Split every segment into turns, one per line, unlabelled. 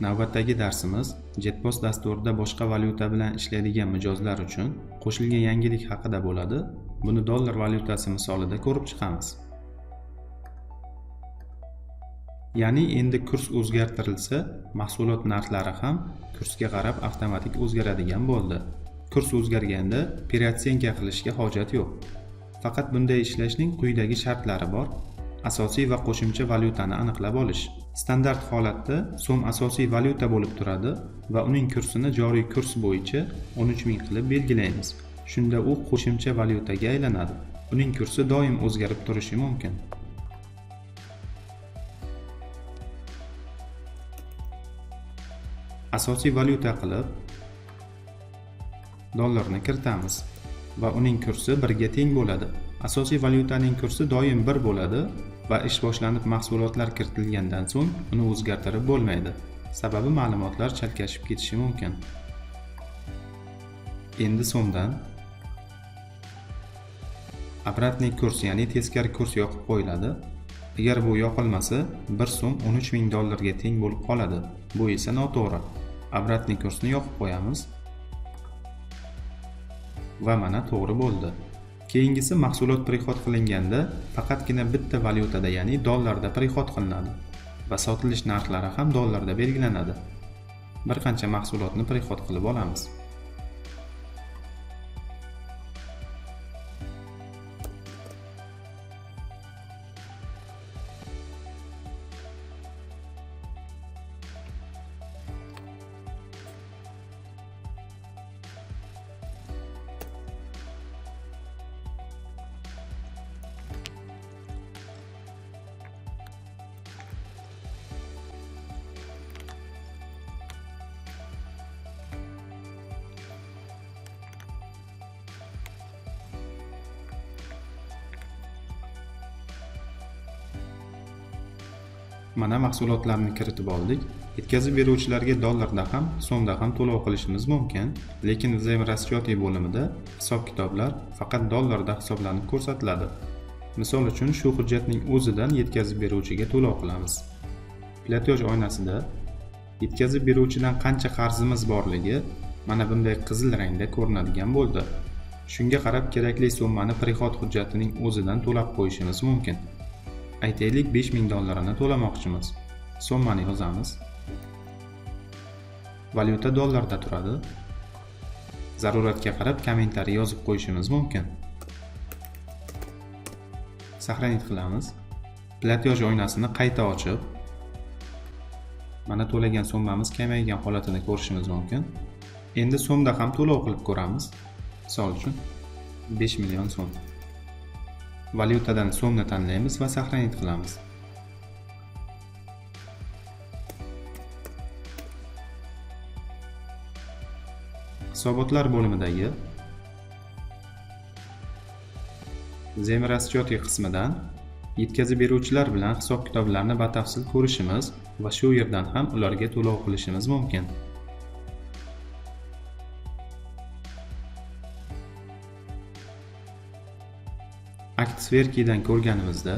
Navbatdagi darsimiz JetPost dasturida boshqa valyuta bilan ishlaydigan mijozlar uchun qo'shilgan yangilik haqida bo'ladi. Buni dollar valyutasi misolida ko'rib chiqamiz. Ya'ni endi kurs o'zgartirilsa, mahsulot narxlari ham kursga qarab avtomatik o'zgaradigan bo'ldi. Kurs o'zgarganda переоценка qilishga hojat yo'q. Faqat bunday ishlashning quyidagi shartlari bor. Asosiy va qo'shimcha valyutani aniqlab olish. Standart holatda so'm asosiy valyuta bo'lib turadi va uning kursini joriy kurs bo'yicha 13 000 qilib belgilaymiz. Shunda u qo'shimcha valyutaga aylanadi. Uning kursi doim o'zgarib turishi mumkin. Asosiy valyuta qilib dollarni kiritamiz va uning kursi 1 ga teng bo'ladi. Asosiy valyutaning kursi doim 1 bo'ladi va ish boshlanib mahsulotlar kiritilgandan so'ng uni o'zgartirib bo'lmaydi. Sababi ma'lumotlar chalkashib ketishi mumkin. Endi so'mdan обратный kurs, ya'ni teskari kurs yoqib qo'yiladi. Agar bu yoqilmasa, 1 so'm 13 000 dollarga teng bo'lib qoladi. Bu esa noto'g'ri. Обратный kursni yoqib qo'yamiz. Va mana to'g'ri bo'ldi. Keyingisi mahsulot приход qilinganda faqatgina bitta valyutada, ya'ni dollarda приход qilinadi va sotilish narxlari ham dollarda belgilanadi. Bir qancha mahsulotni приход qilib olamiz. Mana mahsulotlarni kiritib oldik. Yetkazib beruvchilarga dollarda ham, so'mda ham to'lov qilishimiz mumkin, lekin взаиморасчеты bo'limida hisob-kitoblar faqat dollarda hisoblanib ko'rsatiladi. Misol uchun, shu hujjatning o'zidan yetkazib beruvchiga to'lov qilamiz. Платеж oynasida yetkazib beruvchidan qancha qarzimiz borligi mana bunday qizil rangda ko'rinadigan bo'ldi. Shunga qarab kerakli summani приход hujjatining o'zidan to'lab qo'yishimiz mumkin. Aytaylik, 5000 dollarini to'lamoqchimiz. Summani yozamiz. Valyuta dollarda turadi. Zaruratga qarab kommentariy yozib qo'yishimiz mumkin. Сохранить qilamiz. Платеж oynasini qayta ochib, mana to'lagan summamiz kamaygan holatini ko'rishimiz mumkin. Endi so'mda ham to'lov qilib ko'ramiz. Misol uchun 5 million so'm. Valyutadan so'mni tanlaymiz va сохранить qilamiz. Hisobotlar bo'limidagi взаиморасчеты qismidan yetkazib beruvchilar bilan hisob-kitoblarni batafsil ko'rishimiz va shu yerdan ham ularga to'lov qilishimiz mumkin. Акт сверки dan ko'rganimizda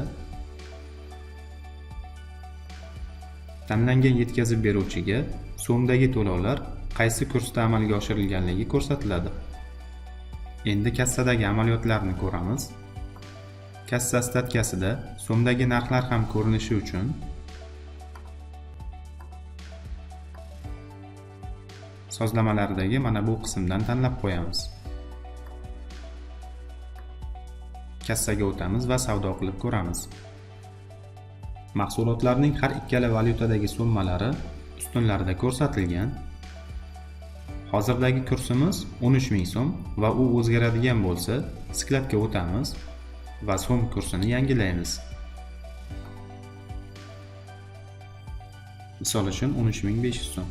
tanlangan yetkazib beruvchiga so'mdagi to'lovlar qaysi kursda amalga oshirilganligi ko'rsatiladi. Endi kassadagi amaliyotlarni ko'ramiz. Kassa остатка sida so'mdagi narxlar ham ko'rinishi uchun sozlamalardagi mana bu qismdan tanlab qo'yamiz. Kassaga o'tamiz va savdo qilib ko'ramiz. Mahsulotlarning har ikkala valyutadagi summalari ustunlarda ko'rsatilgan. Hozirdagi kursimiz 13 000 so'm va u o'zgaradigan bo'lsa, склад ga o'tamiz va so'm kursini yangilaymiz. Misol uchun 13 500 so'm.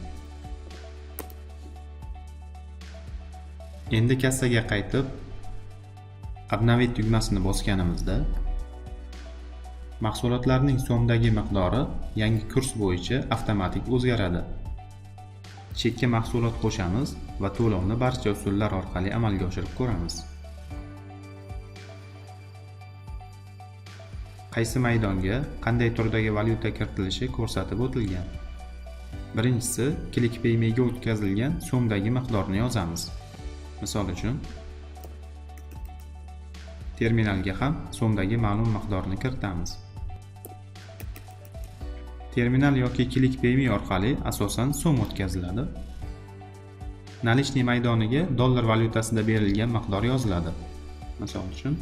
Endi kassaga qaytib Обновить tugmasini bosganimizda mahsulotlarning so'mdagi miqdori yangi kurs bo'yicha avtomatik o'zgaradi. Chekka mahsulot qo'shamiz va to'lovni barcha usullar orqali amalga oshirib ko'ramiz. Qaysi maydonga qanday turdagi valyuta kiritilishi ko'rsatib o'tilgan. Birinchisi, ClickPayMe'ga o'tkazilgan so'mdagi miqdorni yozamiz. Misol uchun, terminalga ham so'mdagi ma'lum miqdorni kiritamiz. Terminal yoki ClickPayMe orqali asosan so'm o'tkaziladi. Наличный maydoniga dollar valyutasida berilgan miqdor yoziladi. Misol uchun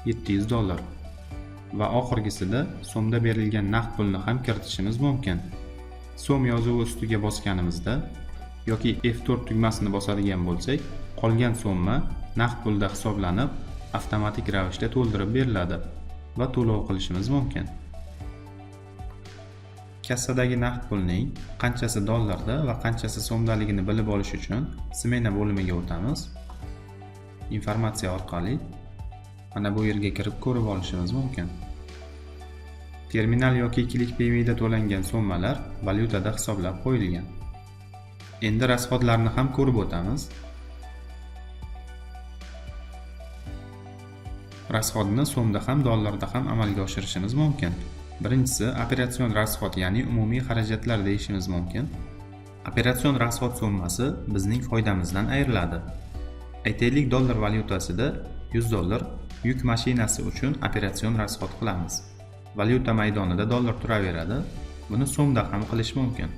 $700 va oxirgisida so'mda berilgan naqd pulni ham kiritishimiz mumkin. So'm yozuvi ustiga bosganimizda yoki F4 tugmasini bosadigan bo'lsak, qolgan summa naqd pulda hisoblanib, avtomatik ravishda to'ldirib beriladi va to'lov qilishimiz mumkin. Kassadagi naqd pulning qanchasi dollarda va qanchasi so'mdaligini bilib olish uchun smena bo'limiga o'tamiz. Informatsiya orqali mana bu yerga kirib ko'rib olishimiz mumkin. Terminal yoki ClickPayMe'da to'langan summalar valyutada hisoblab qo'yilgan. Endi rasxodlarni ham ko'rib o'tamiz. Rasxodni so'mda ham, dollarda ham amalga oshirishimiz mumkin. Birinchisi operatsion rasxod, ya'ni umumiy xarajatlar deyishimiz mumkin. Operatsion rasxod summasi bizning foydamizdan ayriladi. Aytaylik, dollar valyutasida $100 yuk mashinasi uchun operatsion rasxod qilamiz. Valyuta maydonida dollar turaveradi. Buni so'mda ham qilish mumkin.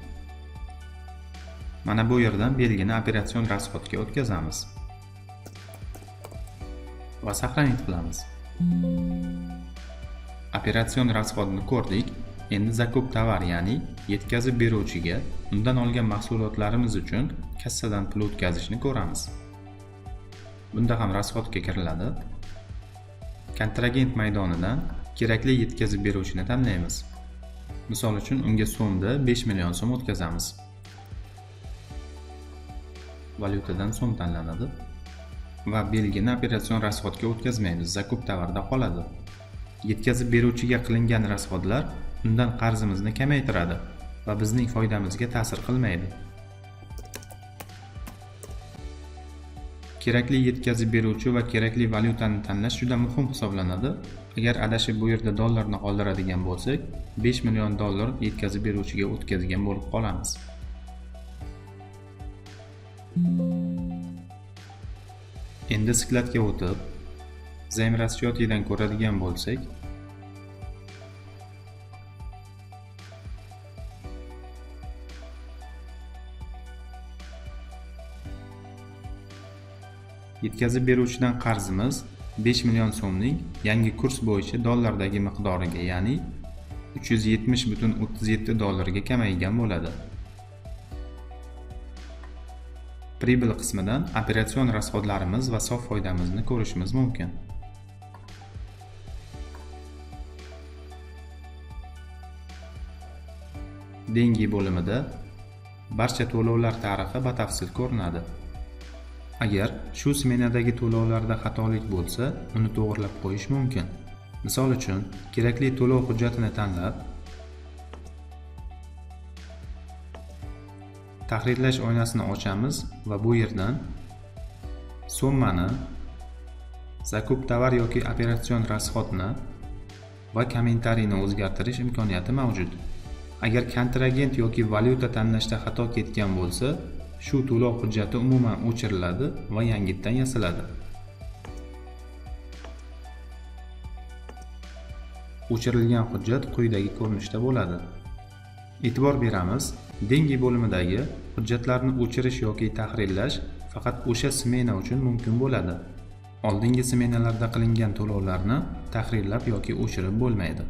Mana bu yerdan belgini operatsion rasxodga o'tkazamiz va saqlanib qilamiz. Operatsion rasxodni ko'rdik. Endi zakup tovar, ya'ni yetkazib beruvchiga undan olgan mahsulotlarimiz uchun kassadan pul o'tkazishni ko'ramiz. Bunda ham rasxodga kiriladi. Kontragent maydonidan kerakli yetkazib beruvchini tanlaymiz. Misol uchun unga so'mda 5 million so'm o'tkazamiz. Valyutadan so'm tanlanadi va belgini operatsion rasxodga o'tkazmaymiz, zakup tovarda qoladi. Yetkazib beruvchiga qilingan rasxodlar undan qarzimizni kamaytiradi va bizning foydamizga ta'sir qilmaydi. Kerakli yetkazib beruvchi va kerakli valyutani tanlash juda muhim hisoblanadi. Agar adashib bu yerda dollarni qoldiradigan bo'lsak, $5 million yetkazib beruvchiga o'tkazgan bo'lib qolamiz. Endi skladga o'tib, zaym raschotidan ko'radigan bo'lsak, yetkazib beruvchidan qarzimiz 5 million so'mning yangi kurs bo'yicha dollardagi miqdoriga, ya'ni 370.37 dollarga kamaygan bo'ladi. Прибыль qismidan operatsion rasxodlarimiz va sof foydamizni ko'rishimiz mumkin. Dengi bo'limida barcha to'lovlar tarixi batafsil ko'rinadi. Agar shu smenadagi to'lovlarda xatolik bo'lsa, uni to'g'rilab qo'yish mumkin. Misol uchun, kerakli to'lov hujjatini tanlab, tahrirlash oynasini ochamiz va bu yerdan summani, zakup tovar yoki operatsion rasxodni va kommentariyni o'zgartirish imkoniyati mavjud. Agar kontragent yoki valyuta tanlashda xato ketgan bo'lsa, shu to'lov hujjati umuman o'chiriladi va yangitdan yasaladi. O'chirilgan hujjat quyidagi ko'rinishda bo'ladi. E'tibor beramiz, dengi bo'limidagi hujjatlarni o'chirish yoki tahrirlash faqat o'sha smena uchun mumkin bo'ladi. Oldingi smenalarda qilingan to'lovlarni tahrirlab yoki o'chirib bo'lmaydi.